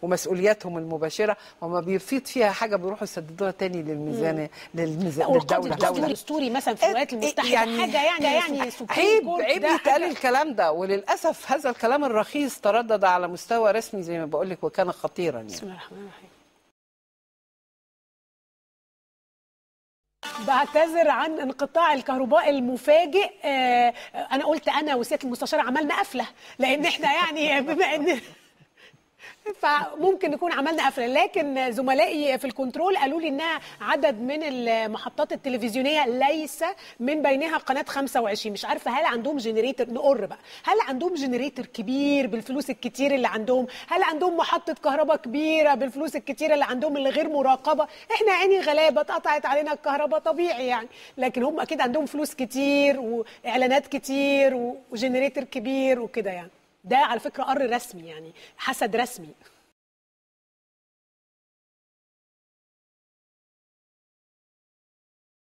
ومسؤولياتهم المباشرة، وما بيفيض فيها حاجة بيروحوا يسددوها تاني للميزانيه للدولة. القاضي الدستوري مثلا في الولايات المتحدة يعني حاجة يعني عيب يتقال الكلام ده، وللاسف هذا الكلام الرخيص تردد على مستوى رسمي زي ما بقول لك، وكان خطيرا يعني. بسم الله الرحمن الرحيم. بعتذر عن انقطاع الكهرباء المفاجئ. انا قلت انا وسياده المستشار عملنا قفله، لان احنا يعني بما ان فممكن نكون عملنا قفله، لكن زملائي في الكنترول قالوا لي انها عدد من المحطات التلفزيونية ليس من بينها قناة 25. مش عارفه هل عندهم generator، نقر بقى، هل عندهم generator كبير بالفلوس الكتير اللي عندهم؟ هل عندهم محطة كهرباء كبيرة بالفلوس الكتيرة اللي عندهم اللي غير مراقبة؟ احنا عيني غلابة اتقطعت علينا الكهرباء طبيعي يعني، لكن هم اكيد عندهم فلوس كتير واعلانات كتير و generator كبير وكده يعني. ده على فكرة قر رسمي يعني، حسد رسمي.